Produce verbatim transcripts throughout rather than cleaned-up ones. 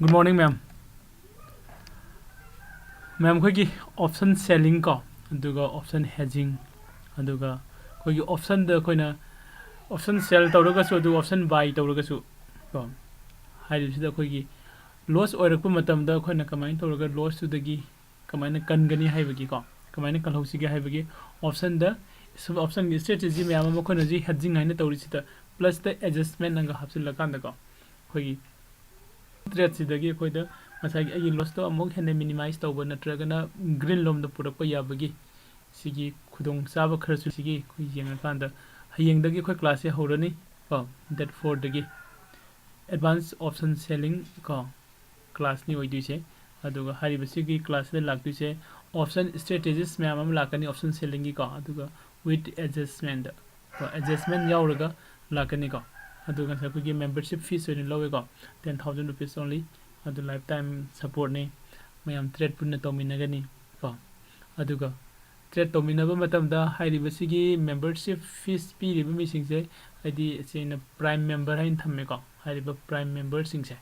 Good morning, ma'am. Ma'am, ꯑꯩꯈꯣꯏꯒꯤ option selling ꯀꯣ, ꯑꯗꯨꯒ option hedging, ꯑꯗꯨꯒ ꯑꯩꯈꯣꯏꯒꯤ optionꯗ ꯑꯩꯈꯣꯏꯅ option sell ꯇꯧꯔꯒꯁꯨ, ꯑꯗꯨꯒ option buy ꯇꯧꯔꯒꯁꯨ ꯀꯣ, ꯍꯥꯏꯔꯤꯕꯁꯤꯗ ꯑꯩꯈꯣꯏꯒꯤ loss ꯑꯣꯏꯔꯛꯄ ꯃꯇꯝꯗ ꯑꯩꯈꯣꯏꯅ ꯀꯃꯥꯏꯅ ꯇꯧꯔꯒ lossꯇꯨꯗꯒꯤ ꯀꯃꯥꯏꯅ ꯀꯟꯒꯅꯤ ꯍꯥꯏꯕꯒꯤꯀꯣ, ꯀꯃꯥꯏꯅ ꯀꯜꯍꯧꯁꯤꯒꯦ ꯍꯥꯏꯕꯒꯤ optionꯗ, optionꯒꯤ strategy ꯃꯌꯥꯝ ꯑꯃ ꯑꯩꯈꯣꯏꯅ ꯍꯧꯖꯤꯛ hedging ꯍꯥꯏꯅ ꯇꯧꯔꯤꯁꯤꯗ plusꯇ adjustment ꯑꯃꯒ ꯍꯥꯞꯆꯤꯜꯂꯀꯥꯟꯗꯀꯣ, ꯑꯩꯈꯣꯏꯒꯤ tradeꯁꯤꯗꯒꯤ ꯑꯩꯈꯣꯏꯗ ꯉꯁꯥꯏꯒꯤ ꯑꯩꯒꯤ lossꯇꯣ ꯑꯃꯨꯛ ꯍꯦꯟꯅ minimize ꯇꯧꯕ ꯅꯠꯇ꯭ꯔꯒꯅ green ꯂꯣꯝꯗ ꯄꯨꯔꯛꯄ ꯌꯥꯕꯒꯤ ꯁꯤꯒꯤ ꯈꯨꯗꯣꯡꯆꯥꯕ ꯈꯔꯁꯨ ꯁꯤꯒꯤ ꯑꯩꯈꯣꯏ ꯌꯦꯡꯉꯀꯥꯟꯗ ꯍꯌꯦꯡꯗꯒꯤ ꯑꯩꯈꯣꯏ classꯁꯦ ꯍꯧꯔꯅꯤ ꯀꯣ, date fourꯗꯒꯤ advance option selling ꯀꯣ classꯅꯤ ꯑꯣꯏꯗꯣꯏꯁꯦ꯫ ꯑꯗꯨꯒ ꯍꯥꯏꯔꯤꯕꯁꯤꯒꯤ classꯁꯤꯗ ꯂꯥꯛꯇꯣꯏꯁꯦ option strategies ꯃꯌꯥꯝ ꯑꯃ ꯂꯥꯛꯀꯅꯤ option sellingꯒꯤꯀꯣ, ꯑꯗꯨꯒ with adjustment ꯀꯣ, adjustment ꯌꯥꯎꯔꯒ ꯂꯥꯛꯀꯅꯤꯀꯣ꯫ ꯑꯗꯨꯒ ꯉꯁꯥꯏ ꯑꯩꯈꯣꯏꯒꯤ membership fees ꯑꯣꯏꯅ ꯂꯧꯋꯦꯀꯣ, ten thousand rupees only꯫ ꯑꯗꯨ lifetime supportꯅꯤ, ꯃꯌꯥꯝ trade ꯄꯨꯟꯅ ꯇꯧꯃꯤꯟꯅꯒꯅꯤ ꯀꯣ꯫ ꯑꯗꯨꯒ trade ꯇꯧꯃꯤꯟꯅꯕ ꯃꯇꯝꯗ ꯍꯥꯏꯔꯤꯕꯁꯤꯒꯤ membership fees ꯄꯤꯔꯤꯕ ꯃꯤꯁꯤꯡꯁꯦ, ꯍꯥꯏꯗꯤ ꯁꯦꯡꯅ prime member ꯍꯥꯏꯅ ꯊꯝꯃꯦꯀꯣ꯫ ꯍꯥꯏꯔꯤꯕ prime memberꯁꯤꯡꯁꯦ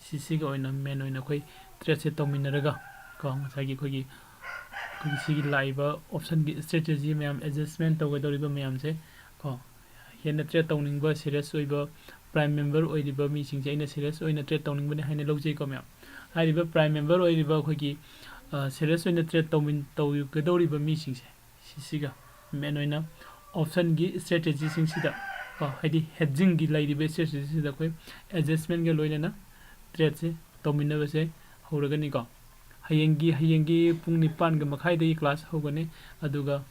ꯁꯤꯁꯤꯒ ꯑꯣꯏꯅ main ꯑꯣꯏꯅ ꯑꯩꯈꯣꯏ tradeꯁꯦ ꯇꯧꯃꯤꯟꯅꯔꯒ ꯀꯣ, ꯉꯁꯥꯏꯒꯤ ꯑꯩꯈꯣꯏꯒꯤ, ꯑꯩꯈꯣꯏꯒꯤ ꯁꯤꯒꯤ ꯂꯥꯛꯏꯕ optionꯒꯤ strategy ꯃꯌꯥꯝ adjustment ꯇꯧꯒꯗꯧꯔꯤꯕ ꯃꯌꯥꯝꯁꯦ ꯀꯣ, ꯍꯦꯟꯅ trade ꯇꯧꯅꯤꯡꯕ serious ꯑꯣꯏꯕ prime member ꯑꯣꯏꯔꯤꯕ ꯃꯤꯁꯤꯡꯁꯦ ꯑꯩꯅ serious ꯑꯣꯏꯅ trade ꯇꯧꯅꯤꯡꯕꯅꯦ ꯍꯥꯏꯅ ꯂꯧꯖꯩꯀꯣ ꯃꯌꯥꯝ꯫ ꯍꯥꯏꯔꯤꯕ prime member ꯑꯣꯏꯔꯤꯕ ꯑꯩꯈꯣꯏꯒꯤ, ꯑ, serious ꯑꯣꯏꯅ trade ꯇꯧꯃꯤꯟ-, ꯇꯧꯒꯗꯧꯔꯤꯕ ꯃꯤꯁꯤꯡꯁꯦ ꯁꯤꯁꯤꯒ main ꯑꯣꯏꯅ optionꯒꯤ strategy ꯁꯤꯡꯁꯤꯗ ꯀꯣ, ꯍꯥꯏꯗꯤ hedgingꯒꯤ ꯂꯩꯔꯤꯕ strategy ꯁꯤꯗ ꯑꯩꯈꯣꯏ adjustmentꯒ ꯂꯣꯏꯅꯅ tradeꯁꯦ ꯇꯧꯃꯤꯟꯅꯕꯁꯦ ꯍꯧꯔꯒꯅꯤꯀꯣ꯫ ꯍꯌꯦꯡꯒꯤ, ꯍꯌꯦꯡꯒꯤ ꯄꯨꯡ ꯅꯤꯄꯥꯟꯒ ꯃꯈꯥꯏꯗꯒꯤ class ꯍꯧꯒꯅꯤ, ꯑꯗꯨꯒ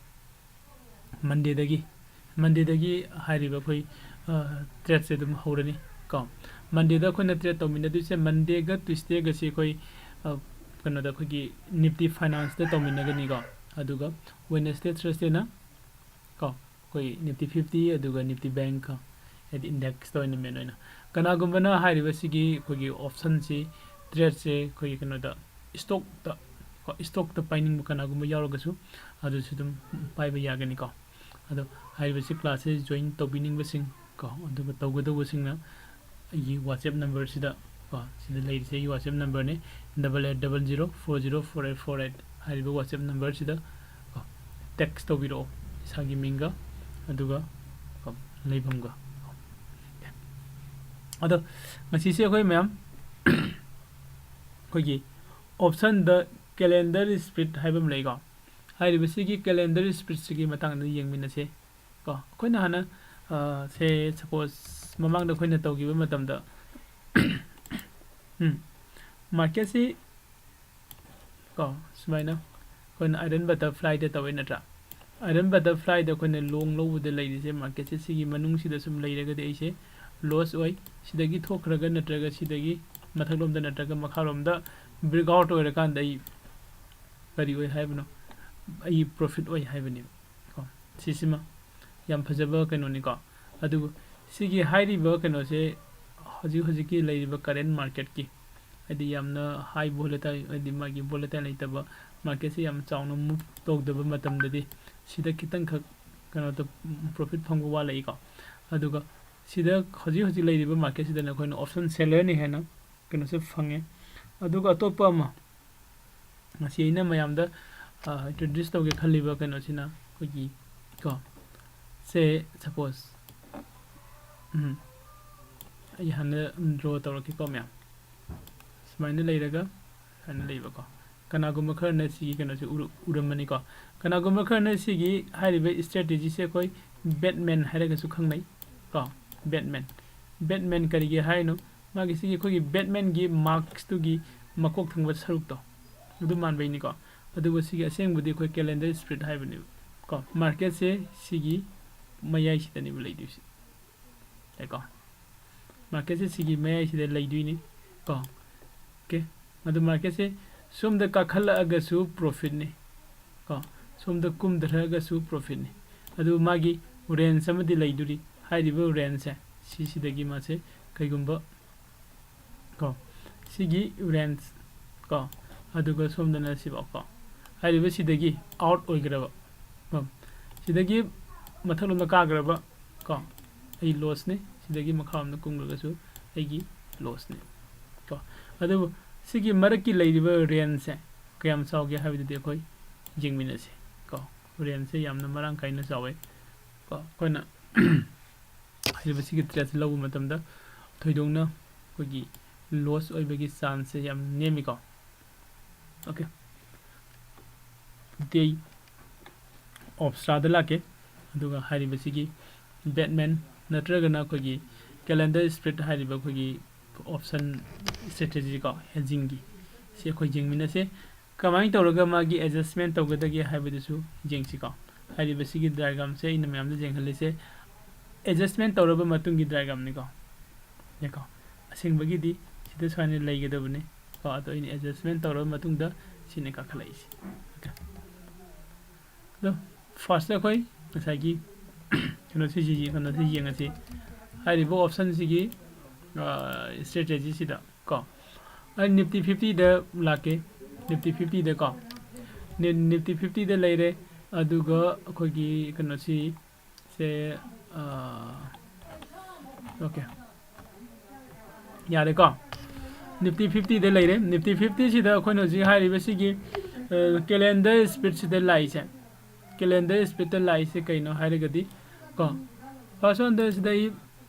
Mondayꯗꯒꯤ, Mondayꯗꯒꯤ ꯍꯥꯏꯔꯤꯕ ꯑꯩꯈꯣꯏ, ꯑ, tradeꯁꯦ ꯑꯗꯨꯝ ꯍꯧꯔꯅꯤ ꯀꯣ꯫ Mondayꯗ ꯑꯩꯈꯣꯏꯅ trade ꯇꯧꯃꯤꯟꯅꯗꯣꯏꯁꯦ Mondayꯒ Tuesdayꯒꯁꯤ ꯑꯩꯈꯣꯏ, ꯑ, ꯀꯩꯅꯣꯗ ꯑꯩꯈꯣꯏꯒꯤ Nifty Financeꯇ ꯇꯧꯃꯤꯟꯅꯒꯅꯤꯀꯣ꯫ ꯑꯗꯨꯒ Wednesday, Thursdayꯅ ꯀꯣ, ꯑꯩꯈꯣꯏ Nifty fifty ꯑꯗꯨꯒ Nifty Bank ꯀꯣ, ꯍꯥꯏꯗꯤ indexꯇ ꯑꯣꯏꯅ main ꯑꯣꯏꯅ꯫ ꯀꯅꯥꯒꯨꯝꯕꯅ ꯍꯥꯏꯔꯤꯕꯁꯤꯒꯤ ꯑꯩꯈꯣꯏꯒꯤ optionꯁꯤ, tradeꯁꯦ ꯑꯩꯈꯣꯏꯒꯤ ꯀꯩꯅꯣꯗ stockꯇ ꯀꯣ, stockꯇ ꯄꯥꯏꯅꯤꯡꯕ ꯀꯅꯥꯒꯨꯝꯕ ꯌꯥꯎꯔꯒꯁꯨ ꯑꯗꯨꯁꯨ ꯑꯗꯨꯝ ꯄꯥꯏꯕ ꯌꯥꯒꯅꯤꯀꯣ꯫ ꯑꯗꯣ ꯍꯥꯏꯔꯤꯕꯁꯤ classꯁꯦ join ꯇꯧꯕꯤꯅꯤꯡꯕꯁꯤꯡ ꯀꯣ, ꯑꯗꯨꯒ ꯇꯧꯒꯗꯧꯕꯁꯤꯡꯅ ꯑꯩꯒꯤ WhatsApp numberꯁꯤꯗ ꯀꯣ, ꯁꯤꯗ ꯂꯩꯔꯤꯁꯦ ꯑꯩꯒꯤ WhatsApp numberꯅꯤ, double eight double zero four zero four eight four eight ꯍꯥꯏꯔꯤꯕ WhatsApp numberꯁꯤꯗ ꯀꯣ, text ꯇꯧꯕꯤꯔꯛꯑꯣ, ꯏꯁꯥꯒꯤ ꯃꯤꯡꯒ, ꯑꯗꯨꯒ ꯀꯣ, ꯂꯩꯐꯝꯒ꯫ ꯑꯗꯣ ꯉꯁꯤꯁꯦ ꯑꯩꯈꯣꯏ ꯃꯌꯥꯝ ꯑꯩꯈꯣꯏꯒꯤ option the calendar spread ꯍꯥꯏꯕ ꯑꯃ ꯂꯩꯀꯣ꯫ ꯍꯥꯏꯔꯤꯕꯁꯤꯒꯤ calendar spreadꯁꯤꯒꯤ ꯃꯇꯥꯡꯗ ꯌꯦꯡꯃꯤꯟꯅꯁꯦ ꯀꯣ꯫ ꯑꯩꯈꯣꯏꯅ ꯍꯥꯟꯅ, ꯑ, say suppose ꯃꯃꯥꯡꯗ ꯑꯩꯈꯣꯏꯅ ꯇꯧꯈꯤꯕ ꯃꯇꯝꯗ, ꯎꯝ, marketꯁꯤ ꯀꯣ, ꯁꯨꯃꯥꯏꯅ ꯑꯩꯈꯣꯏꯅ iron butterflyꯗ ꯇꯧꯋꯦ ꯅꯠꯇ꯭ꯔꯥ? Iron butterflyꯗ ꯑꯩꯈꯣꯏꯅ long ꯂꯧꯕꯗ ꯂꯩꯔꯤꯁꯦ, marketꯁꯦ ꯁꯤꯒꯤ ꯃꯅꯨꯡꯁꯤꯗ ꯁꯨꯝ ꯂꯩꯔꯒꯗꯤ ꯑꯩꯁꯦ loss ꯑꯣꯏ꯫ ꯁꯤꯗꯒꯤ ꯊꯣꯛꯈ꯭ꯔꯒ ꯅꯠꯇ꯭ꯔꯒ ꯁꯤꯗꯒꯤ ꯃꯊꯛꯂꯣꯝꯗ ꯅꯠꯇ꯭ꯔꯒ ꯃꯈꯥꯔꯣꯝꯗ breakout ꯑꯣꯏꯔꯀꯥꯟꯗ ꯑꯩ ꯀꯔꯤ ꯑꯣꯏ ꯍꯥꯏꯕꯅꯣ? ꯑꯩ profit ꯑꯣꯏ ꯍꯥꯏꯕꯅꯦꯕ ꯀꯣ꯫ ꯁꯤꯁꯤꯃ ꯌꯥꯝ ꯐꯖꯕ ꯀꯩꯅꯣꯅꯤꯀꯣ꯫ ꯑꯗꯨꯕꯨ ꯁꯤꯒꯤ ꯍꯥꯏꯔꯤꯕ ꯀꯩꯅꯣꯁꯦ ꯍꯧꯖꯤꯛ ꯍꯧꯖꯤꯛꯀꯤ ꯂꯩꯔꯤꯕ current marketꯀꯤ, ꯍꯥꯏꯗꯤ ꯌꯥꯝꯅ high volatile, ꯍꯥꯏꯗꯤ ꯃꯥꯒꯤ volatile ꯂꯩꯇꯕ, marketꯁꯦ ꯌꯥꯝ ꯆꯥꯎꯅ move ꯇꯧꯗꯕ ꯃꯇꯝꯗꯗꯤ ꯁꯤꯗ ꯈꯤꯇꯪꯈꯛ ꯀꯩꯅꯣꯗ profit ꯐꯪꯕ ꯋꯥꯠꯂꯛꯏꯀꯣ꯫ ꯑꯗꯨꯒ ꯁꯤꯗ ꯍꯧꯖꯤꯛ ꯍꯧꯖꯤꯛ ꯂꯩꯔꯤꯕ marketꯁꯤꯗꯅ ꯑꯩꯈꯣꯏꯅ option sellerꯅꯤ ꯍꯥꯏꯅ ꯀꯩꯅꯣꯁꯦ ꯐꯪꯉꯦ꯫ ꯑꯗꯨꯒ ꯑꯇꯣꯞꯄ ꯑꯃ ꯉꯁꯤ ꯑꯩꯅ ꯃꯌꯥꯝꯗ, ꯑ, introduce ꯇꯧꯒꯦ ꯈꯜꯂꯤꯕ ꯀꯩꯅꯣꯁꯤꯅ ꯑꯩꯈꯣꯏꯒꯤ ꯀꯣ, say suppose, ꯎꯝ, ꯑꯩ ꯍꯥꯟꯅ draw ꯇꯧꯔꯛꯀꯦꯀꯣ ꯃꯌꯥꯝ꯫ ꯁꯨꯃꯥꯏꯅ ꯂꯩꯔꯒ ꯁꯨꯃꯥꯏꯅ ꯂꯩꯕꯀꯣ꯫ ꯀꯅꯥꯒꯨꯝꯕ ꯈꯔꯅ ꯁꯤꯒꯤ ꯀꯩꯅꯣꯁꯦ ꯎꯔ-, ꯎꯔꯝꯃꯅꯤꯀꯣ꯫ ꯀꯅꯥꯒꯨꯝꯕ ꯈꯔꯅ ꯁꯤꯒꯤ ꯍꯥꯏꯔꯤꯕ strategyꯁꯦ ꯑꯩꯈꯣꯏ Batman ꯍꯥꯏꯔꯒꯁꯨ ꯈꯪꯅꯩ ꯀꯣ꯫ Batman꯫ Batman ꯀꯔꯤꯒꯤ ꯍꯥꯏꯔꯤꯅꯣ? ꯃꯥꯒꯤ ꯁꯤꯒꯤ ꯑꯩꯈꯣꯏꯒꯤ Batmanꯒꯤ maskꯇꯨꯒꯤ ꯃꯀꯣꯛ ꯊꯪꯕ ꯁꯔꯨꯛꯇꯣ ꯑꯗꯨ ꯃꯥꯟꯕꯩꯅꯤꯀꯣ꯫ ꯑꯗꯨꯕꯨ ꯁꯤꯒꯤ ꯑꯁꯦꯡꯕꯗꯤ ꯑꯩꯈꯣꯏ calendar spread ꯍꯥꯏꯕꯅꯦꯕ ꯀꯣ꯫ Marketꯁꯦ ꯁꯤꯒꯤ ꯃꯌꯥꯏꯁꯤꯗꯅꯦꯕ ꯂꯩꯗꯣꯏꯁꯦ꯫ ꯌꯥꯏꯀꯣ? Marketꯁꯦ ꯁꯤꯒꯤ ꯃꯌꯥꯏꯁꯤꯗ ꯂꯩꯗꯣꯏꯅꯤ ꯀꯣ꯫ Okay? ꯑꯗꯨ marketꯁꯦ ꯁꯣꯝꯗ ꯀꯥꯈꯠꯂꯛꯑꯒꯁꯨ profitꯅꯤ ꯀꯣ, ꯁꯣꯝꯗ ꯀꯨꯝꯊꯔꯛꯑꯒꯁꯨ profitꯅꯤ꯫ ꯑꯗꯨ ꯃꯥꯒꯤ range ꯑꯃꯗꯤ ꯂꯩꯗꯣꯔꯤ꯫ ꯍꯥꯏꯔꯤꯕ rangeꯁꯦ, ꯁꯤꯁꯤꯗꯒꯤ ꯃꯥꯁꯦ ꯀꯩꯒꯨꯝꯕ ꯀꯣ, ꯁꯤꯒꯤ range ꯀꯣ, ꯑꯗꯨꯒ ꯁꯣꯝꯗꯅ ꯁꯤꯐꯥꯎ ꯀꯣ, ꯍꯥꯏꯔꯤꯕ ꯁꯤꯗꯒꯤ out ꯑꯣꯏꯈ꯭ꯔꯕ ꯀꯣ, ꯁꯤꯗꯒꯤ ꯃꯊꯛꯂꯣꯝꯗ ꯀꯥꯈ꯭ꯔꯕ ꯀꯣ, ꯑꯩ lossꯅꯤ꯫ ꯁꯤꯗꯒꯤ ꯃꯈꯥꯔꯣꯝꯗ ꯀꯨꯝꯈ꯭ꯔꯒꯁꯨ ꯑꯩꯒꯤ lossꯅꯤ꯫ ꯀꯣ꯫ ꯑꯗꯨꯕꯨ ꯁꯤꯒꯤ ꯃꯔꯛꯀꯤ ꯂꯩꯔꯤꯕ rangeꯁꯦ ꯀꯌꯥꯝ ꯆꯥꯎꯒꯦ ꯍꯥꯏꯕꯗꯨꯗꯤ ꯑꯩꯈꯣꯏ ꯌꯦꯡꯃꯤꯟꯅꯁꯤ ꯀꯣ꯫ Rangeꯁꯦ ꯌꯥꯝꯅ ꯃꯔꯥꯡ ꯀꯥꯏꯅ ꯆꯥꯎꯋꯦ ꯀꯣ꯫ ꯑꯩꯈꯣꯏꯅ ꯍꯥꯏꯔꯤꯕ ꯁꯤꯒꯤ tradeꯁꯦ ꯂꯧꯕ ꯃꯇꯝꯗ ꯊꯣꯏꯗꯣꯛꯅ ꯑꯩꯈꯣꯏꯒꯤ loss ꯑꯣꯏꯕꯒꯤ chanceꯁꯦ ꯌꯥꯝ ꯅꯦꯝꯃꯤꯀꯣ꯫ Okay, day of Shraddha ꯂꯥꯛꯀꯦ꯫ ꯑꯗꯨꯒ ꯍꯥꯏꯔꯤꯕꯁꯤꯒꯤ Batman ꯅꯠꯇ꯭ꯔꯒꯅ ꯑꯩꯈꯣꯏꯒꯤ calendar spread ꯍꯥꯏꯔꯤꯕ ꯑꯩꯈꯣꯏꯒꯤ option strategy ꯀꯣ, hedgingꯒꯤ, ꯁꯤ ꯑꯩꯈꯣꯏ ꯌꯦꯡꯃꯤꯟꯅꯁꯦ꯫ ꯀꯃꯥꯏꯅ ꯇꯧꯔꯒ ꯃꯥꯒꯤ adjustment ꯇꯧꯒꯗꯒꯦ ꯍꯥꯏꯕꯗꯨꯁꯨ ꯌꯦꯡꯁꯤꯀꯣ꯫ ꯍꯥꯏꯔꯤꯕꯁꯤꯒꯤ diagramꯁꯦ ꯑꯩꯅ ꯃꯌꯥꯝꯗ ꯌꯦꯡꯍꯜꯂꯤꯁꯦ adjustment ꯇꯧꯔꯕ ꯃꯇꯨꯡꯒꯤ diagramꯅꯤꯀꯣ꯫ ꯌꯦꯡꯀꯣ, ꯑꯁꯦꯡꯕꯒꯤꯗꯤ ꯁꯤꯗ ꯁꯨꯃꯥꯏꯅ ꯂꯩꯒꯗꯕꯅꯤ ꯀꯣ, ꯑꯗꯣ ꯑꯩꯅ adjustment ꯇꯧꯔꯕ ꯃꯇꯨꯡꯗ ꯁꯤꯅ ꯀꯥꯈꯠꯂꯛꯏꯁꯦ꯫ Okay, ꯑꯗꯣ first ꯑꯩꯈꯣꯏ ꯉꯁꯥꯏꯒꯤ ꯀꯩꯅꯣꯁꯤ, ꯀꯩꯅꯣꯁꯤ ꯌꯦꯡꯉꯁꯤ꯫ ꯍꯥꯏꯔꯤꯕ optionꯁꯤꯒꯤ strategy ꯁꯤꯗ ꯀꯣ, ꯑꯩ Nifty fiftyꯗ ꯂꯥꯛꯀꯦ꯫ Nifty fiftyꯗ ꯀꯣ, Ni- Nifty fiftyꯗ ꯂꯩꯔꯦ꯫ ꯑꯗꯨꯒ ꯑꯩꯈꯣꯏꯒꯤ ꯀꯩꯅꯣꯁꯤ ꯁꯦ, okay, ꯌꯥꯔꯦꯀꯣ꯫ Nifty fiftyꯗ ꯂꯩꯔꯦ꯫ Nifty fiftyꯁꯤꯗ ꯑꯩꯈꯣꯏꯅ ꯍꯧꯖꯤꯛ ꯍꯥꯏꯔꯤꯕꯁꯤꯒꯤ calendar spreadꯁꯤꯗ ꯂꯥꯛꯏꯁꯦ, calendar spreadꯇ ꯂꯥꯛꯏꯁꯦ ꯀꯩꯅꯣ ꯍꯥꯏꯔꯒꯗꯤ ꯀꯣ, first oneꯗ ꯁꯤꯗ ꯑꯩ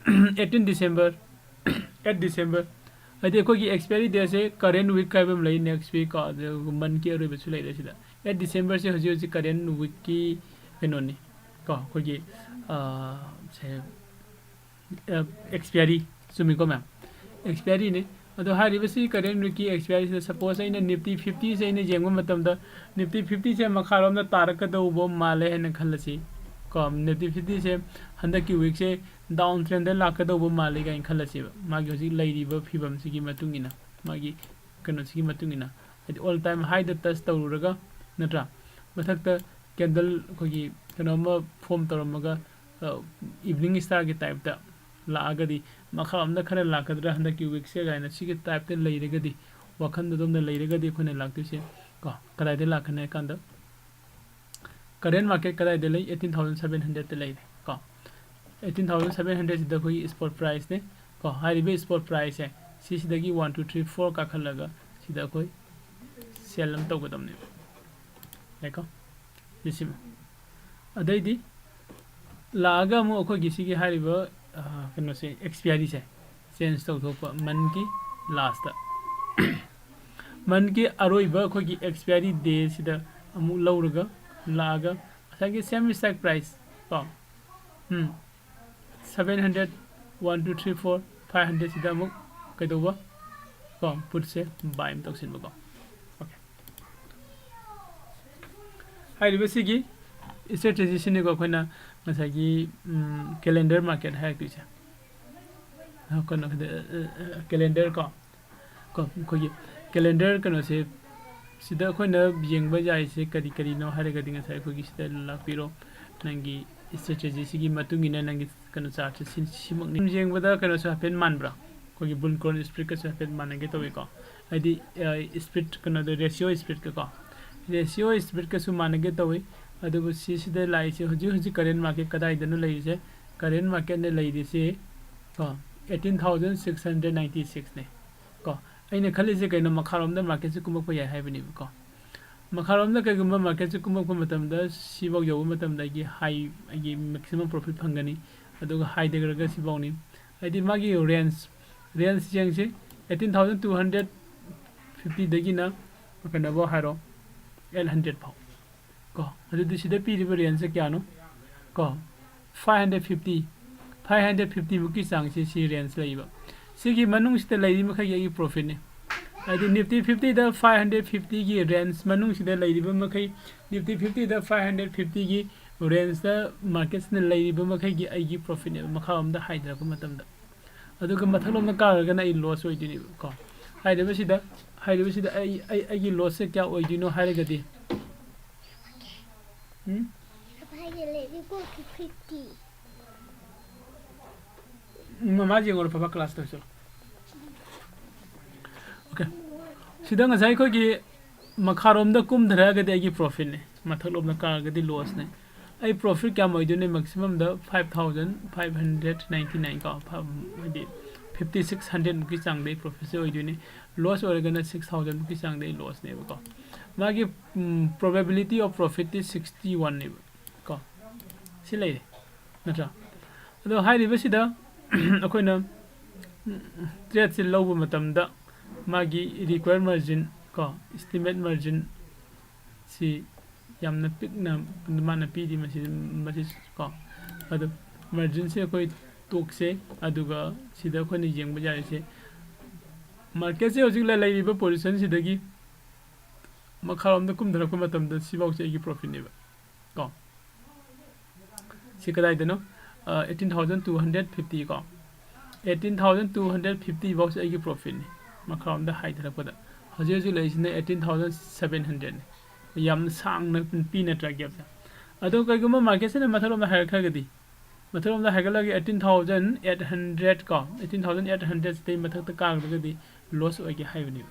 eighteen December, eight December, ꯍꯥꯏꯗꯤ ꯑꯩꯈꯣꯏꯒꯤ expiry dateꯁꯦ current week ꯍꯥꯏꯕ ꯑꯃ ꯂꯩ, next week ꯀꯣ, ꯑꯗꯨꯒ monthꯀꯤ ꯑꯔꯣꯏꯕꯁꯨ ꯂꯩꯔꯦ ꯁꯤꯗ꯫ Eight Decemberꯁꯦ ꯍꯧꯖꯤꯛ ꯍꯧꯖꯤꯛ current weekꯀꯤ ꯀꯩꯅꯣꯅꯤ ꯀꯣ, ꯑꯩꯈꯣꯏꯒꯤ ꯁꯦ expiry, ꯆꯨꯝꯃꯤꯀꯣ ꯃꯌꯥꯝ? Expiryꯅꯤ꯫ ꯑꯗꯣ ꯍꯥꯏꯔꯤꯕꯁꯤ current weekꯀꯤ expiryꯁꯤꯗ suppose ꯑꯩꯅ Nifty fiftyꯁꯦ ꯑꯩꯅ ꯌꯦꯡꯕ ꯃꯇꯝꯗ Nifty fiftyꯁꯦ ꯃꯈꯥꯔꯣꯝꯗ ꯇꯥꯔꯛꯀꯗꯧꯕ ꯃꯥꯜꯂꯦ ꯍꯥꯏꯅ ꯈꯜꯂꯁꯤ ꯀꯣ꯫ Nifty fiftyꯁꯦ ꯍꯟꯗꯛꯀꯤ weekꯁꯦ down trendꯗ ꯂꯥꯛꯀꯗꯧꯕ ꯃꯥꯜꯂꯦ ꯀꯥꯏꯅ ꯈꯜꯂꯁꯦꯕ, ꯃꯥꯒꯤ ꯍꯧꯖꯤꯛ ꯂꯩꯔꯤꯕ ꯐꯤꯕꯝꯁꯤꯒꯤ ꯃꯇꯨꯡ ꯏꯟꯅ, ꯃꯥꯒꯤ ꯀꯩꯅꯣꯁꯤꯒꯤ ꯃꯇꯨꯡ ꯏꯟꯅ, ꯍꯥꯏꯗꯤ all time highꯗ touch ꯇꯧꯔꯨꯔꯒ, ꯅꯠꯇ꯭ꯔꯥ, ꯃꯊꯛꯇ candle ꯑꯩꯈꯣꯏꯒꯤ ꯀꯩꯅꯣꯝꯃ form ꯇꯧꯔꯝꯃꯒ, evening starꯒꯤ typeꯇ ꯂꯥꯛꯑꯒꯗꯤ, ꯃꯈꯥꯔꯣꯝꯗ ꯈꯔ ꯂꯥꯛꯀꯗ꯭ꯔꯥ ꯍꯟꯗꯛꯀꯤ weekꯁꯦ ꯀꯥꯏꯅ ꯁꯤꯒꯤ typeꯇ ꯂꯩꯔꯒꯗꯤ, ꯋꯥꯈꯜꯗ ꯑꯗꯣꯝꯗ ꯂꯩꯔꯒꯗꯤ ꯑꯩꯈꯣꯏꯅ ꯂꯥꯛꯇꯣꯏꯁꯦ ꯀꯣ, ꯀꯗꯥꯏꯗ ꯂꯥꯛꯀꯅꯤ ꯍꯥꯏ ꯀꯥꯟꯗ, current market ꯀꯗꯥꯏꯗ ꯂꯩ? Eighteen thousand seven hundredꯇ ꯂꯩꯔꯦ ꯀꯣ꯫ Eighteen thousand seven hundredꯁꯤꯗ ꯑꯩꯈꯣꯏꯒꯤ spot priceꯅꯦ ꯀꯣ꯫ ꯍꯥꯏꯔꯤꯕ spot priceꯁꯦ ꯁꯤꯁꯤꯗꯒꯤ ꯋꯥꯟ ꯇꯨ ꯊ꯭ꯔꯤ ꯐꯣꯔ ꯀꯥꯈꯠꯂꯒ ꯁꯤꯗ ꯑꯩꯈꯣꯏ ꯁꯦꯜ ꯑꯃ ꯇꯧꯒꯗꯕꯅꯦꯕ꯫ ꯌꯥꯏꯀꯣ? ꯁꯤꯁꯤꯃ꯫ ꯑꯗꯩꯗꯤ ꯂꯥꯛꯑꯒ ꯑꯃꯨꯛ ꯑꯩꯈꯣꯏꯒꯤ ꯁꯤꯒꯤ ꯍꯥꯏꯔꯤꯕ, ꯑ, ꯀꯩꯅꯣꯁꯦ, ꯑꯦꯛꯁꯄꯤꯌꯥꯔꯤꯁꯦ ꯆꯦꯟꯖ ꯇꯧꯊꯣꯛꯄ, ꯃꯟꯒꯤ ꯂꯥꯁꯇ꯫ ꯃꯟꯒꯤ ꯑꯔꯣꯏꯕ ꯑꯩꯈꯣꯏꯒꯤ ꯑꯦꯛꯁꯄꯤꯌꯥꯔꯤ ꯗꯦꯁꯤꯗ ꯑꯃꯨꯛ ꯂꯧꯔꯒ ꯂꯥꯛꯑꯒ ꯉꯁꯥꯏꯒꯤ ꯁꯦꯝ ꯏꯁꯇꯥꯛ ꯄ꯭ꯔꯥꯏꯁ ꯀꯣ, um, seven hundred, one two three four, five ꯍꯟꯗ꯭ꯔꯦꯠꯁꯤꯗ ꯑꯃꯨꯛ ꯀꯩꯗꯧꯕ ꯀꯣ, ꯄꯨꯠꯁꯦ ꯕꯥꯏ ꯑꯃ ꯇꯧꯁꯤꯟꯕꯀꯣ꯫ ꯑꯣꯀꯦ꯫ ꯍꯥꯏꯔꯤꯕꯁꯤꯒꯤ ꯏꯁꯇ꯭ꯔꯦꯇꯦꯖꯤꯁꯤꯅꯤꯀꯣ ꯑꯩꯈꯣꯏꯅ ꯉꯁꯥꯏꯒꯤ, ꯎꯝ, ꯀꯦꯂꯦꯟꯗꯔ ꯃꯥꯔꯀꯦꯠ ꯍꯥꯏꯔꯛꯇꯣꯏꯁꯦ꯫ ꯑ, ꯀꯩꯅꯣ, ꯑ, ꯑ, ꯀꯦꯂꯦꯟꯗꯔ ꯀꯣ, ꯀꯣ, ꯑꯩꯈꯣꯏꯒꯤ ꯀꯦꯂꯦꯟꯗꯔ ꯀꯩꯅꯣꯁꯦ ꯁꯤꯗ ꯑꯩꯈꯣꯏꯅ ꯌꯦꯡꯕ ꯌꯥꯏꯁꯦ ꯀꯔꯤ ꯀꯔꯤꯅꯣ ꯍꯥꯏꯔꯒꯗꯤ ꯉꯁꯥꯏ ꯑꯩꯈꯣꯏꯒꯤ ꯁꯤꯗ ꯂꯥꯛꯄꯤꯔꯣ, ꯅꯪꯒꯤ ꯏꯁꯇ꯭ꯔꯦꯇꯦꯖꯤꯁꯤꯒꯤ ꯃꯇꯨꯡ ꯏꯟꯅ ꯅꯪꯒꯤ ꯀꯩꯅꯣ ꯆꯥꯔꯠꯁꯦ ꯁꯤ-, ꯁꯤꯃꯛꯅꯤ꯫ ꯁꯨꯝ ꯌꯦꯡꯕꯗ ꯀꯩꯅꯣꯁꯨ ꯍꯥꯏꯐꯦꯠ ꯃꯥꯟꯕ꯭ꯔꯥ? ꯑꯩꯈꯣꯏꯒꯤ ꯕꯨꯜ ꯀꯣꯔꯟ ꯏꯁꯄ꯭ꯔꯤꯠꯀꯁꯨ ꯍꯥꯏꯐꯦꯠ ꯃꯥꯟꯅꯒꯦ ꯇꯧꯏꯀꯣ꯫ ꯍꯥꯏꯗꯤ, ꯑ, ꯏꯁꯄ꯭ꯔꯤꯠ ꯀꯩꯅꯣꯗꯣ, ꯔꯦꯁꯤꯌꯣ ꯏꯁꯄ꯭ꯔꯤꯠꯀꯀꯣ, ꯔꯦꯁꯤꯌꯣ ꯏꯁꯄ꯭ꯔꯤꯠꯀꯁꯨ ꯃꯥꯟꯅꯒꯦ ꯇꯧꯏ꯫ ꯑꯗꯨꯕꯨ ꯁꯤꯁꯤꯗ ꯂꯥꯛꯏꯁꯦ ꯍꯧꯖꯤꯛ ꯍꯧꯖꯤꯛ ꯀꯔꯦꯟ ꯃꯥꯔꯀꯦꯠ ꯀꯗꯥꯏꯗꯅꯣ ꯂꯩꯔꯤꯁꯦ? ꯀꯔꯦꯟ ꯃꯥꯔꯀꯦꯠꯅ ꯂꯩꯔꯤꯁꯤ ꯀꯣ, eighteen thousand six hundred ninety sixꯅꯦ ꯀꯣ꯫ ꯑꯩꯅ ꯈꯜꯂꯤꯁꯦ ꯀꯩꯅꯣ, ꯃꯈꯥꯔꯣꯝꯗ ꯃꯥꯔꯀꯦꯠꯁꯦ ꯀꯨꯝꯃꯛꯄ ꯌꯥꯏ ꯍꯥꯏꯕꯅꯦꯕꯀꯣ꯫ ꯃꯈꯥꯔꯣꯝꯗ ꯀꯩꯒꯨꯝꯕ ꯃꯥꯔꯀꯦꯠꯁꯦ ꯀꯨꯝꯃꯛꯄ ꯃꯇꯝꯗ ꯁꯤꯐꯥꯎ ꯌꯧꯕ ꯃꯇꯝꯗ ꯑꯩꯒꯤ ꯍꯥꯏ, ꯑꯩꯒꯤ ꯃꯦꯛꯁꯤꯃꯝ ꯄ꯭ꯔꯣꯐꯤꯠ ꯐꯪꯒꯅꯤ꯫ ꯑꯗꯨꯒ ꯍꯥꯏꯊꯈ꯭ꯔꯒ ꯁꯤꯐꯥꯎꯅꯤ꯫ ꯍꯥꯏꯗꯤ ꯃꯥꯒꯤ ꯔꯦꯟꯖ, ꯔꯦꯟꯖ ꯌꯦꯡꯁꯤ, eighteen thousand two hundred fiftyꯗꯒꯤꯅ ꯀꯩꯅꯣꯐꯥꯎ ꯍꯥꯏꯔꯣ, eight hundred ꯐꯥꯎ ꯀꯣ꯫ ꯑꯗꯨꯗꯤ ꯁꯤꯗ ꯄꯤꯔꯤꯕ ꯔꯦꯟꯖꯁꯦ ꯀꯌꯥꯅꯣ ꯀꯣ? Five hundred fifty, five hundred fifty ꯃꯨꯛꯀꯤ ꯆꯥꯡꯁꯤ ꯁꯤ ꯔꯦꯟꯖ ꯂꯩꯕ꯫ ꯁꯤꯒꯤ ꯃꯅꯨꯡꯁꯤꯗ ꯂꯩꯔꯤ ꯃꯈꯩꯒꯤ ꯑꯩꯒꯤ ꯄ꯭ꯔꯣꯐꯤꯠꯅꯤ꯫ ꯍꯥꯏꯗꯤ ꯅꯤꯐꯇꯤ ꯐꯤꯐꯇꯤꯗ five hundred fiftyꯒꯤ ꯔꯦꯟꯖ ꯃꯅꯨꯡꯁꯤꯗ ꯂꯩꯔꯤꯕ ꯃꯈꯩ, ꯅꯤꯐꯇꯤ ꯐꯤꯐꯇꯤꯗ five hundred fiftyꯒꯤ ꯔꯦꯟꯖꯇ ꯃꯥꯔꯀꯦꯠꯁꯤꯅ ꯂꯩꯔꯤꯕ ꯃꯈꯩꯒꯤ ꯑꯩꯒꯤ ꯄ꯭ꯔꯣꯐꯤꯠꯅꯦꯕ, ꯃꯈꯥꯔꯣꯝꯗ ꯍꯥꯏꯊꯔꯛꯄ ꯃꯇꯝꯗ꯫ ꯑꯗꯨꯒ ꯃꯊꯛꯂꯣꯝꯗ ꯀꯥꯔꯒꯅ ꯑꯩ ꯂꯣꯁ ꯑꯣꯏꯗꯣꯏꯅꯦꯕ ꯀꯣ꯫ ꯍꯥꯏꯔꯤꯕꯁꯤꯗ, ꯍꯥꯏꯔꯤꯕꯁꯤꯗ ꯑꯩ, ꯑꯩ, ꯑꯩꯒꯤ ꯂꯣꯁꯁꯦ ꯀꯌꯥ ꯑꯣꯏꯗꯣꯏꯅꯣ ꯍꯥꯏꯔꯒꯗꯤ, ꯎꯝ? ꯍꯥꯏꯒꯦ ꯂꯩꯔꯦꯀꯣ, two fifty꯫ ꯃꯃꯥ ꯌꯦꯡꯉꯨꯔꯣ, ꯄꯥꯄꯥ ꯀ꯭ꯂꯥꯁ ꯇꯧꯁꯤꯔꯣ? ꯑꯣꯀꯦ꯫ ꯁꯤꯗ ꯉꯁꯥꯏ ꯑꯩꯈꯣꯏꯒꯤ ꯃꯈꯥꯔꯣꯝꯗ ꯀꯨꯝꯊꯔꯛꯑꯒꯗꯤ ꯑꯩꯒꯤ ꯄ꯭ꯔꯣꯐꯤꯠꯅꯦ, ꯃꯊꯛꯂꯣꯝꯗ ꯀꯥꯔꯒꯗꯤ ꯂꯣꯁꯅꯦ꯫ ꯑꯩ ꯄ꯭ꯔꯣꯐꯤꯠ ꯀꯌꯥꯝ ꯑꯣꯏꯗꯣꯏꯅꯣ? ꯃꯦꯛꯁꯤꯃꯝꯗ five thousand five hundred ninety nine ꯀꯣ, ꯐ-, ꯍꯥꯏꯗꯤ ꯐꯤꯐꯇꯤ ꯁꯤꯛꯁ ꯍꯟꯗ꯭ꯔꯦꯗꯃꯨꯛꯀꯤ ꯆꯥꯡꯗꯩ ꯄ꯭ꯔꯣꯐꯤꯠꯁꯦ ꯑꯣꯏꯗꯣꯏꯅꯤ꯫ ꯂꯣꯁ ꯑꯣꯏꯔꯒꯅ ꯁꯤꯛꯁ ꯊꯥꯎꯖꯟꯃꯨꯛꯀꯤ ꯆꯥꯡꯗꯩ ꯂꯣꯁꯅꯦꯕꯀꯣ꯫ ꯃꯥꯒꯤ ꯄ꯭ꯔꯣꯕꯦꯕꯤꯂꯤꯇꯤ ꯑꯣꯐ ꯄ꯭ꯔꯣꯐꯤꯠꯇꯤ ꯁꯤꯛꯁꯇꯤ ꯋꯥꯟꯅꯦꯕ ꯀꯣ꯫ ꯁꯤ ꯂꯩꯔꯦ, ꯅꯠꯇ꯭ꯔꯥ? ꯑꯗꯣ ꯍꯥꯏꯔꯤꯕꯁꯤꯗ ꯑꯩꯈꯣꯏꯅ ꯇ꯭ꯔꯦꯠꯁꯦ ꯂꯧꯕ ꯃꯇꯝꯗ ꯃꯥꯒꯤ ꯔꯤꯀ꯭ꯋꯥꯌꯔ ꯃꯥꯔꯖꯤꯟ ꯀꯣ, ꯏꯁꯇꯤꯃꯦꯠ ꯃꯥꯔꯖꯤꯟ ꯁꯤ ꯌꯥꯝꯅ ꯄꯤꯛꯅ ꯃꯥꯅ ꯄꯤꯔꯤ ꯃꯁꯤ, ꯃꯁꯤ ꯀꯣ꯫ ꯑꯗꯣ ꯃꯥꯔꯖꯤꯟꯁꯦ ꯑꯩꯈꯣꯏ ꯇꯣꯛꯁꯦ, ꯑꯗꯨꯒ ꯁꯤꯗ ꯑꯩꯈꯣꯏꯅ ꯌꯦꯡꯕ ꯌꯥꯔꯤꯁꯦ ꯃꯥꯔꯀꯦꯠꯁꯦ ꯍꯧꯖꯤꯛ ꯂꯩ-, ꯂꯩꯔꯤꯕ ꯄꯣꯖꯤꯁꯟꯁꯤꯗꯒꯤ ꯃꯈꯥꯔꯣꯝꯗ ꯀꯨꯝꯊꯔꯛꯄ ꯃꯇꯝꯗ ꯁꯤꯐꯥꯎꯁꯦ ꯑꯩꯒꯤ ꯄ꯭ꯔꯣꯐꯤꯠꯅꯦꯕ ꯀꯣ꯫ ꯁꯤ ꯀꯗꯥꯏꯗꯅꯣ? Eighteen thousand two hundred fifty ꯀꯣ꯫ Eighteen thousand two hundred fifty ꯐꯥꯎꯁꯦ ꯑꯩꯒꯤ ꯄ꯭ꯔꯣꯐꯤꯠꯅꯤ ꯃꯈꯥꯔꯣꯝꯗ ꯍꯥꯏꯊꯔꯛꯄꯗ꯫ ꯍꯧꯖꯤꯛ ꯍꯧꯖꯤꯛ ꯂꯩꯔꯤꯁꯤꯅ ꯑꯩꯠꯇꯤꯟ ꯊꯥꯎꯖꯟ ꯁꯕꯦꯟ ꯍꯟꯗ꯭ꯔꯦꯠꯅꯤ꯫ ꯌꯥꯝ ꯁꯥꯡꯅ ꯄꯤ ꯅꯠꯇ꯭ꯔꯥ ꯒꯦꯞꯁꯦ? ꯑꯗꯣ ꯀꯩꯒꯨꯝꯕ ꯃꯥꯔꯀꯦꯠꯁꯤꯅ ꯃꯊꯛꯂꯣꯝꯗ ꯍꯥꯏꯒꯠꯈ꯭ꯔꯒꯗꯤ, ꯃꯊꯛꯂꯣꯝꯗ ꯍꯥꯏꯒꯠꯂꯒ ꯑꯩꯠꯇꯤꯟ ꯊꯥꯎꯖꯟ ꯑꯩꯠ ꯍꯟꯗ꯭ꯔꯦꯠ ꯀꯣ, ꯑꯩꯠꯇꯤꯟ ꯊꯥꯎꯖꯟ ꯑꯩꯠ ꯍꯟꯗ꯭ꯔꯦꯠꯁꯤꯗꯩ ꯃꯊꯛꯇ ꯀꯥꯈ꯭ꯔꯒꯗꯤ ꯂꯣꯁ ꯑꯣꯏꯒꯦ ꯍꯥꯏꯕꯅꯦꯕ꯫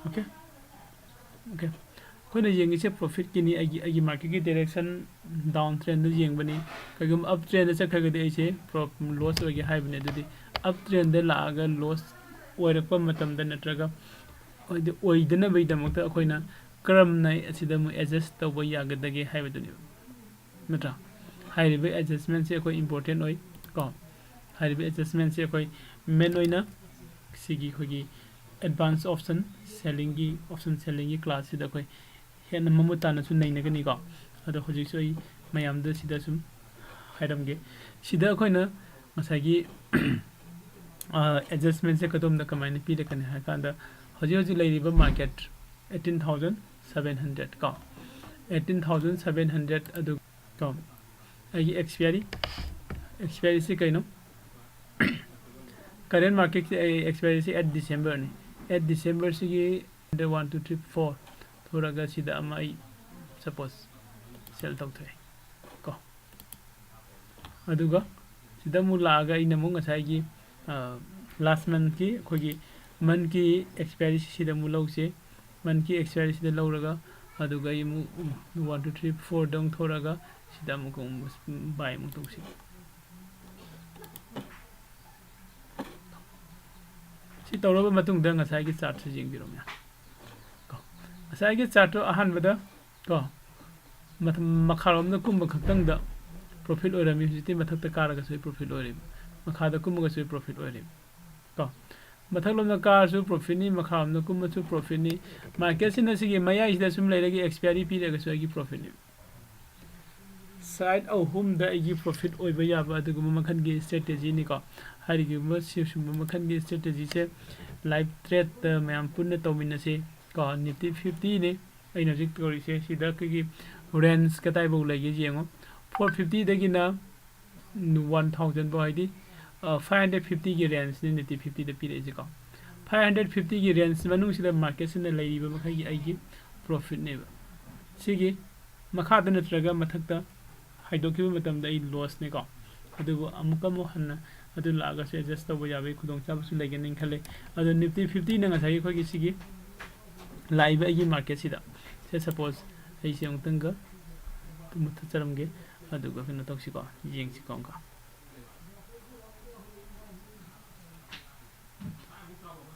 ꯑꯣꯀꯦ, ꯑꯣꯀꯦ, ꯑꯩꯈꯣꯏꯅ ꯌꯦꯡꯉꯤꯁꯦ ꯄ꯭ꯔꯣꯐꯤꯠꯀꯤꯅꯤ, ꯑꯩꯒꯤ, ꯑꯩꯒꯤ ꯃꯥꯔꯀꯦꯠꯀꯤ ꯗꯥꯏꯔꯦꯛꯁꯟ ꯗꯥꯎꯟ ꯇ꯭ꯔꯦꯟꯗ ꯌꯦꯡꯕꯅꯤ꯫ ꯀꯩꯒꯨꯝꯕ ꯑꯞ ꯇ꯭ꯔꯦꯟꯗ ꯆꯠꯈ꯭ꯔꯒꯗꯤ ꯑꯩꯁꯦ ꯂꯣꯁ ꯑꯣꯏꯒꯦ ꯍꯥꯏꯕꯅꯤ꯫ ꯑꯗꯨꯗꯤ ꯑꯞ ꯇ꯭ꯔꯦꯟꯗ ꯂꯥꯛꯑꯒ ꯂꯣꯁ ꯑꯣꯏꯔꯛꯄ ꯃꯇꯝꯗ ꯅꯠꯇ꯭ꯔꯒ ꯍꯥꯏꯗꯤ ꯑꯣꯏꯗꯅꯕꯒꯤꯗꯃꯛꯇ ꯑꯩꯈꯣꯏꯅ ꯀꯔꯝꯅ ꯑꯁꯤꯗ ꯑꯃꯨꯛ ꯑꯦꯗꯖꯁ ꯇꯧꯕ ꯌꯥꯒꯗꯒꯦ ꯍꯥꯏꯕꯗꯨꯅꯦꯕ, ꯅꯠꯇ꯭ꯔꯥ? ꯍꯥꯏꯔꯤꯕ ꯑꯦꯗꯖꯁꯃꯦꯟꯁꯦ ꯑꯩꯈꯣꯏ ꯏꯝꯄꯣꯔꯇꯦꯟ ꯑꯣꯏ ꯀꯣ꯫ ꯍꯥꯏꯔꯤꯕ ꯑꯦꯗꯖꯁꯃꯦꯟꯁꯦ ꯑꯩꯈꯣꯏ ꯃꯦꯟ ꯑꯣꯏꯅ ꯁꯤꯒꯤ ꯑꯩꯈꯣꯏꯒꯤ ꯑꯦꯗꯚꯥꯟꯁ ꯑꯣꯞꯁꯟ ꯁꯦꯂꯤꯡꯒꯤ, ꯑꯣꯞꯁꯟ ꯁꯦꯂꯤꯡꯒꯤ ꯀ꯭ꯂꯥꯁꯁꯤꯗ ꯑꯩꯈꯣꯏ ꯍꯦꯟꯅ ꯃꯃꯨꯠ ꯇꯥꯅꯁꯨ ꯅꯩꯅꯒꯅꯤꯀꯣ꯫ ꯑꯗꯣ ꯍꯧꯖꯤꯛꯁꯨ ꯑꯩ ꯃꯌꯥꯝꯗ ꯁꯤꯗ ꯁꯨꯝ ꯍꯥꯏꯔꯝꯒꯦ꯫ ꯁꯤꯗ ꯑꯩꯈꯣꯏꯅ ꯉꯁꯥꯏꯒꯤ ꯑꯦꯗꯖꯁꯃꯦꯟꯁꯦ ꯀꯗꯣꯝꯗ ꯀꯃꯥꯏꯅ ꯄꯤꯔꯛꯀꯅꯤ ꯍꯥꯏ ꯀꯥꯟꯗ, ꯍꯧꯖꯤꯛ ꯍꯧꯖꯤꯛ ꯂꯩꯔꯤꯕ market eighteen thousand seven hundred ꯀꯣ, ꯑꯩꯠꯇꯤꯟ ꯊꯥꯎꯖꯟ ꯁꯕꯦꯟ ꯍꯟꯗ꯭ꯔꯦꯠ ꯑꯗꯨ ꯀꯣ꯫ ꯑꯩꯒꯤ ꯑꯦꯛꯁꯄꯤꯌꯥꯔꯤ, ꯑꯦꯛꯁꯄꯤꯌꯥꯔꯤꯁꯤ ꯀꯩꯅꯣ? ꯀꯔꯦꯟ ꯃꯥꯔꯀꯦꯠꯁꯤ ꯑꯩ ꯑꯦꯛꯁꯄꯤꯌꯥꯔꯤꯁꯤ ꯑꯩꯠ ꯗꯤꯁꯦꯝꯕꯔꯅꯤ꯫ ꯑꯩꯠ ꯗꯤꯁꯦꯝꯕꯔꯁꯤꯒꯤ ꯋꯥꯟ ꯇꯨ ꯊ꯭ꯔꯤ ꯐꯣꯔ ꯊꯣꯔꯒ ꯁꯤꯗ ꯑꯃ ꯑꯩ ꯁꯄꯣꯁ ꯁꯦꯜ ꯇꯧꯊꯣꯛꯑꯦ ꯀꯣ꯫ ꯑꯗꯨꯒ ꯁꯤꯗ ꯑꯃꯨꯛ ꯂꯥꯛꯑꯒ ꯑꯩꯅ ꯑꯃꯨꯛ ꯉꯁꯥꯏꯒꯤ ꯂꯥꯁ ꯃꯟꯠꯀꯤ ꯑꯩꯈꯣꯏꯒꯤ ꯃꯟꯠꯀꯤ ꯑꯦꯛꯁꯄꯤꯌꯥꯔꯤꯁꯤ ꯁꯤꯗ ꯑꯃꯨꯛ ꯂꯧꯁꯦ꯫ ꯃꯟꯠꯀꯤ ꯑꯦꯛꯁꯄꯤꯌꯥꯔꯤꯁꯤꯗ ꯂꯧꯔꯒ ꯑꯗꯨꯒ ꯑꯩ ꯑꯃꯨꯛ ꯋꯥꯟ ꯇꯨ ꯊ꯭ꯔꯤ ꯐꯣꯔꯗ ꯑꯃꯨꯛ ꯊꯣꯔꯛꯑꯒ ꯁꯤꯗ ꯑꯃꯨꯛ ꯕꯥꯏ ꯑꯃꯨꯛ ꯇꯧꯁꯤ꯫ ꯁꯤ ꯇꯧꯔꯕ ꯃꯇꯨꯡꯗ ꯉꯁꯥꯏꯒꯤ ꯆꯥꯔꯠꯁꯤ ꯌꯦꯡꯕꯤꯔꯣ ꯃꯌꯥꯝ꯫ ꯀꯣ, ꯉꯁꯥꯏꯒꯤ ꯆꯥꯔꯠꯇꯣ ꯑꯍꯥꯟꯕꯗ, ꯀꯣ, ꯃꯊ-, ꯃꯈꯥꯔꯣꯝꯗ ꯀꯨꯝꯕ ꯈꯛꯇꯪꯗ ꯄ꯭ꯔꯣꯐꯤꯠ ꯑꯣꯏꯔꯝꯃꯤ꯫ ꯍꯧꯖꯤꯛꯇꯤ ꯃꯊꯛꯇ ꯀꯥꯔꯒꯁꯨ ꯑꯩ ꯄ꯭ꯔꯣꯐꯤꯠ ꯑꯣꯏꯔꯤꯕ, ꯃꯈꯥꯗ ꯀꯨꯝꯃꯒꯁꯨ ꯑꯩ ꯄ꯭ꯔꯣꯐꯤꯠ ꯑꯣꯏꯔꯤꯕ꯫ ꯀꯣ, ꯃꯊꯛꯂꯣꯝꯗ ꯀꯥꯔꯁꯨ ꯄ꯭ꯔꯣꯐꯤꯠꯅꯤ, ꯃꯈꯥꯔꯣꯝꯗ ꯀꯨꯝꯃꯁꯨ ꯄ꯭ꯔꯣꯐꯤꯠꯅꯤ꯫ ꯃꯥꯔꯀꯦꯠꯁꯤꯅ ꯁꯤꯒꯤ ꯃꯌꯥꯏꯁꯤꯗ ꯁꯨꯝ ꯂꯩꯔꯒ ꯑꯦꯛꯁꯄꯤꯌꯥꯔꯤ ꯄꯤꯔꯒꯁꯨ ꯑꯩꯒꯤ ꯄ꯭ꯔꯣꯐꯤꯠꯅꯤ꯫ ꯁꯥꯏꯠ ꯑꯍꯨꯝꯗ ꯑꯩꯒꯤ ꯄ꯭ꯔꯣꯐꯤꯠ ꯑꯣꯏꯕ ꯌꯥꯕ ꯑꯗꯨꯒꯨꯝꯕ ꯃꯈꯜꯒꯤ ꯏꯁꯇ꯭ꯔꯦꯇꯦꯖꯤꯅꯤꯀꯣ꯫ ꯍꯥꯏꯔꯤꯕ ꯁꯤꯒꯨꯝꯕ ꯃꯈꯜꯒꯤ ꯏꯁꯇ꯭ꯔꯦꯇꯦꯖꯤꯁꯦ ꯂꯥꯏꯚ ꯇ꯭ꯔꯦꯠꯇ ꯃꯌꯥꯝ ꯄꯨꯟꯅ ꯇꯧꯃꯤꯟꯅꯁꯤ ꯀꯣ꯫ ꯅꯤꯐꯇꯤ ꯐꯤꯐꯇꯤꯅꯤ ꯑꯩꯅ ꯍꯧꯖꯤꯛ ꯇꯧꯔꯤꯁꯦ꯫ ꯁꯤꯗ ꯑꯩꯈꯣꯏꯒꯤ ꯔꯦꯟꯖ ꯀꯗꯥꯏꯐꯥꯎ ꯂꯩꯒꯦ ꯌꯦꯡꯉꯣ꯫ ꯐꯣꯔ ꯐꯤꯐꯇꯤꯗꯒꯤꯅ ꯋꯥꯟ ꯊꯥꯎꯖꯟ ꯐꯥꯎ, ꯍꯥꯏꯗꯤ, ꯐꯥꯏꯚ ꯍꯟꯗ꯭ꯔꯦꯠ ꯐꯤꯐꯇꯤꯒꯤ ꯔꯦꯟꯖꯅꯤ ꯅꯤꯐꯇꯤ ꯐꯤꯐꯇꯤꯗ ꯄꯤꯔꯛꯏꯁꯦꯀꯣ꯫ ꯐꯥꯏꯚ ꯍꯟꯗ꯭ꯔꯦꯠ ꯐꯤꯐꯇꯤꯒꯤ ꯔꯦꯟꯖ ꯃꯅꯨꯡꯁꯤꯗ ꯃꯥꯔꯀꯦꯠꯁꯤꯅ ꯂꯩꯔꯤꯕ ꯃꯈꯩꯒꯤ ꯑꯩꯒꯤ ꯄ꯭ꯔꯣꯐꯤꯠꯅꯦꯕ꯫ ꯁꯤꯒꯤ ꯃꯈꯥꯗ ꯅꯠꯇ꯭ꯔꯒ ꯃꯊꯛꯇ ꯍꯥꯏꯗꯣꯛꯈꯤꯕ ꯃꯇꯝꯗ ꯑꯩ ꯂꯣꯁꯅꯦꯀꯣ꯫ ꯑꯗꯨꯕꯨ ꯑꯃꯨꯛꯀ ꯑꯃꯨꯛ ꯍꯟꯅ ꯑꯗꯨ ꯂꯥꯛꯑꯒꯁꯨ ꯑꯦꯗꯖꯁ ꯇꯧꯕ ꯌꯥꯕꯒꯤ ꯈꯨꯗꯣꯡꯆꯥꯕꯁꯨ ꯂꯩꯒꯅꯤ ꯈꯜꯂꯤ꯫ ꯑꯗꯣ ꯅꯤꯐꯇꯤ ꯐꯤꯐꯇꯤꯅ ꯉꯁꯥꯏꯒꯤ ꯑꯩꯈꯣꯏꯒꯤ ꯁꯤꯒꯤ ꯂꯥꯛꯏꯕ ꯑꯩꯒꯤ ꯃꯥꯔꯀꯦꯠꯁꯤꯗ, ꯁꯦ ꯁꯄꯣꯁ ꯑꯩꯁꯦ ꯑꯃꯨꯛꯇꯪꯒ ꯃꯨꯠꯊꯠꯆꯔꯝꯒꯦ, ꯑꯗꯨꯒ ꯀꯩꯅꯣ ꯇꯧꯁꯤꯀꯣ, ꯌꯦꯡꯁꯤꯀꯣ ꯑꯃꯨꯛꯀ꯫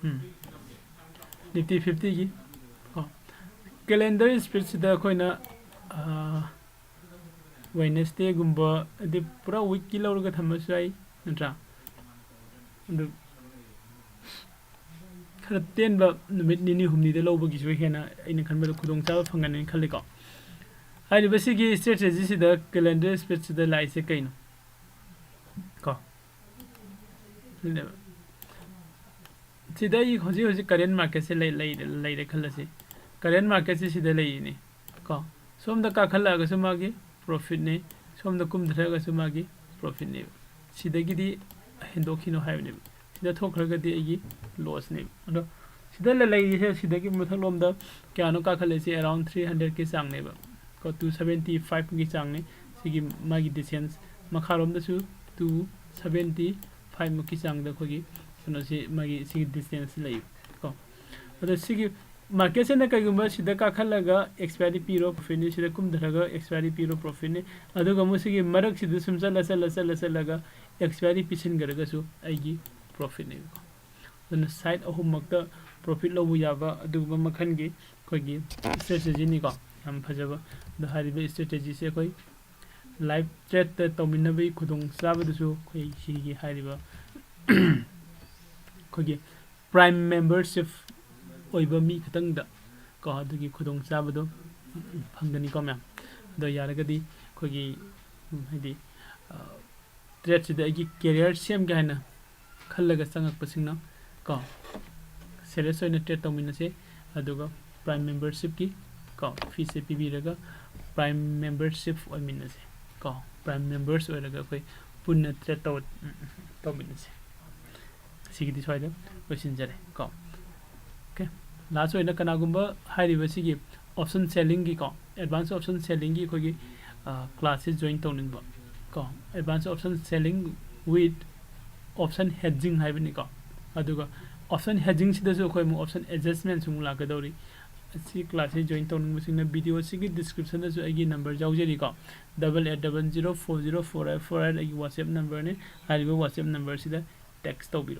ꯎꯝ꯫ ꯅꯤꯐꯇꯤ ꯐꯤꯐꯇꯤꯒꯤ, ꯀꯣ, ꯀꯦꯂꯦꯟꯗꯔ ꯁ꯭ꯄꯤꯠꯁꯤꯗ ꯑꯩꯈꯣꯏꯅ, ꯑꯥ, ꯋꯦꯅꯁꯗꯦꯒꯨꯝꯕ, ꯑꯗꯩ ꯄꯨꯔꯥ ꯋꯤꯛꯀꯤ ꯂꯧꯔꯒ ꯊꯝꯃꯁꯨ ꯌꯥꯏ, ꯅꯠꯇ꯭ꯔꯥ? ꯑꯗꯨ ꯈꯔ ꯇꯦꯟꯕ ꯅꯨꯃꯤꯠ ꯅꯤꯅꯤ ꯍꯨꯝꯅꯤꯗ ꯂꯧꯕꯒꯤꯁꯨ ꯍꯦꯟꯅ ꯑꯩꯅ ꯈꯟꯕꯗ ꯈꯨꯗꯣꯡꯆꯥꯕ ꯐꯪꯒꯅꯤꯅ ꯈꯜꯂꯤꯀꯣ꯫ ꯍꯥꯏꯔꯤꯕ ꯁꯤꯒꯤ ꯁ꯭ꯇ꯭ꯔꯦꯇꯦꯖꯤꯁꯤꯗ ꯀꯦꯂꯦꯟꯗꯔ ꯁ꯭ꯄꯤꯠꯁꯤꯗ ꯂꯥꯛꯏꯁꯦ ꯀꯩꯅꯣ? ꯀꯣ? ꯁꯤꯅꯦꯕ꯫ ꯁꯤꯗ ꯑꯩ ꯍꯧꯖꯤꯛ ꯍꯧꯖꯤꯛ ꯀꯔꯦꯟ ꯃꯥꯔꯀꯦꯠꯁꯦ ꯂꯩ-, ꯂꯩꯔꯦ, ꯂꯩꯔꯦ ꯈꯜꯂꯁꯤ꯫ ꯀꯔꯦꯟ ꯃꯥꯔꯀꯦꯠꯁꯦ ꯁꯤꯗ ꯂꯩꯔꯤꯅꯤ꯫ ꯀꯣ? ꯁꯣꯝꯗ ꯀꯥꯈꯠꯂꯛꯑꯒꯁꯨ ꯃꯥꯒꯤ ꯄ꯭ꯔꯣꯐꯤꯠꯅꯤ, ꯁꯣꯝꯗ ꯀꯨꯝꯊꯔꯒꯁꯨ ꯃꯥꯒꯤ ꯄ꯭ꯔꯣꯐꯤꯠꯅꯦꯕ꯫ ꯁꯤꯗꯒꯤꯗꯤ ꯍꯦꯟꯗꯣꯛꯈꯤꯅꯣ ꯍꯥꯏꯕꯅꯦꯕ꯫ ꯁꯤꯗ ꯊꯣꯛꯈ꯭ꯔꯒꯗꯤ ꯑꯩꯒꯤ ꯂꯣꯁꯅꯦꯕ꯫ ꯑꯗꯣ ꯁꯤꯗ ꯂ-, ꯂꯩꯔꯤꯁꯦ ꯁꯤꯗꯒꯤ ꯃꯊꯛꯂꯣꯝꯗ ꯀꯌꯥꯅꯣ ꯀꯥꯈꯠꯂꯛꯏꯁꯦ? Around three hundred ꯀꯤ ꯆꯥꯡꯅꯦꯕ꯫ ꯀꯣ, two seventy five ꯀꯤ ꯆꯥꯡꯅꯤ꯫ ꯁꯤꯒꯤ ꯃꯥꯒꯤ distance ꯃꯈꯥꯔꯣꯝꯗꯁꯨ two seventy five ꯃꯨꯛꯀꯤ ꯆꯥꯡꯗ ꯑꯩꯈꯣꯏꯒꯤ ꯀꯩꯅꯣꯁꯤ, ꯃꯥꯒꯤ ꯁꯤꯒꯤ distance ꯂꯩꯌꯦꯕ꯫ ꯀꯣ, ꯑꯗꯣ ꯁꯤꯒꯤ ꯃꯥꯔꯀꯦꯠꯁꯤꯅ ꯀꯩꯒꯨꯝꯕ ꯁꯤꯗ ꯀꯥꯈꯠꯂꯒ ꯑꯦꯛꯁꯄꯥꯏꯔꯤ ꯄꯤꯔꯣ ꯄ꯭ꯔꯣꯐꯤꯠꯅꯤ, ꯁꯤꯗ ꯀꯨꯝꯊꯔꯒ ꯑꯦꯛꯁꯄꯥꯏꯔꯤ ꯄꯤꯔꯣ ꯄ꯭ꯔꯣꯐꯤꯠꯅꯤ, ꯑꯗꯨꯒ ꯑꯃꯨꯛ ꯁꯤꯒꯤ ꯃꯔꯛꯁꯤꯗ ꯁꯨꯝ ꯆꯠꯂ, ꯆꯠꯂ, ꯆꯠꯂ, ꯆꯠꯂꯒ ꯑꯦꯛꯁꯄꯥꯏꯔꯤ ꯄꯤꯁꯤꯟꯈ꯭ꯔꯒꯁꯨ ꯑꯩꯒꯤ ꯄ꯭ꯔꯣꯐꯤꯠꯅꯦꯕꯀꯣ꯫ ꯑꯗꯨꯅ side ꯑꯍꯨꯝꯃꯛꯇ profit ꯂꯧꯕ ꯌꯥꯕ ꯑꯗꯨꯒꯨꯝꯕ ꯃꯈꯜꯒꯤ ꯑꯩꯈꯣꯏꯒꯤ strategy ꯅꯤꯀꯣ꯫ ꯌꯥꯝ ꯐꯖꯕ꯫ ꯑꯗꯣ ꯍꯥꯏꯔꯤꯕ strategy ꯁꯦ ꯑꯩꯈꯣꯏ live trade ꯇ ꯇꯧꯃꯤꯟꯅꯕꯒꯤ ꯈꯨꯗꯣꯡꯆꯥꯕꯗꯨꯁꯨ ꯑꯩꯈꯣꯏ ꯁꯤꯒꯤ ꯍꯥꯏꯔꯤꯕ ꯑꯩꯈꯣꯏꯒꯤ Prime membership ꯑꯣꯏꯕ ꯃꯤ ꯈꯛꯇꯪꯗ ꯀꯣ ꯑꯗꯨꯒꯤ ꯈꯨꯗꯣꯡꯆꯥꯕꯗꯣ ꯐꯪꯒꯅꯤꯀꯣ ꯃꯌꯥꯝ꯫ ꯑꯗꯣ ꯌꯥꯔꯒꯗꯤ ꯑꯩꯈꯣꯏꯒꯤ ꯎꯝ, ꯍꯥꯏꯗꯤ trade ꯁꯤꯗ ꯑꯩꯒꯤ career ꯁꯦꯝꯒꯦ ꯍꯥꯏꯅ ꯈꯜꯂꯒ ꯆꯪꯉꯛꯄꯁꯤꯡꯅ ꯀꯣ serious ꯑꯣꯏꯅ trade ꯇꯧꯃꯤꯟꯅꯁꯦ꯫ ꯑꯗꯨꯒ Prime membership ꯀꯤ ꯀꯣ fee ꯁꯦ ꯄꯤꯕꯤꯔꯒ Prime membership ꯑꯣꯏꯃꯤꯟꯅꯁꯦ ꯀꯣ꯫ Prime members ꯑꯣꯏꯔꯒ ꯑꯩꯈꯣꯏ ꯄꯨꯟꯅ trade ꯇꯧ ꯇꯧꯃꯤꯟꯅꯁꯦ꯫ ꯁꯤꯒꯤꯗꯤ ꯁ꯭ꯋꯥꯏꯗ ꯂꯣꯏꯁꯤꯟꯖꯔꯦ ꯀꯣ꯫ Okay, last ꯑꯣꯏꯅ ꯀꯅꯥꯒꯨꯝꯕ ꯍꯥꯏꯔꯤꯕ ꯁꯤꯒꯤ option selling ꯒꯤ ꯀꯣ, advance option selling ꯒꯤ ꯑꯩꯈꯣꯏꯒꯤ class ꯁꯦ join ꯇꯧꯅꯤꯡꯕ ꯀꯣ, advance option selling with option hedging ꯍꯥꯏꯕꯅꯤꯀꯣ꯫ ꯑꯗꯨꯒ option hedging ꯁꯤꯗꯁꯨ ꯑꯩꯈꯣꯏ ꯑꯃꯨꯛ option adjustment ꯁꯨ ꯑꯃꯨꯛ ꯂꯥꯛꯀꯗꯧꯔꯤ꯫ ꯑꯁꯤ class ꯁꯦ join ꯇꯧꯅꯤꯡꯕꯁꯤꯡꯅ video ꯁꯤꯒꯤ description ꯗꯁꯨ ꯑꯩꯒꯤ number ꯌꯥꯎꯖꯔꯤꯀꯣ, double eight double zero four zero four eight four eight ꯑꯩꯒꯤ WhatsApp number ꯅꯤ꯫ ꯍꯥꯏꯔꯤꯕ WhatsApp number ꯁꯤꯗ text ꯇꯧꯕꯤꯔꯣ꯫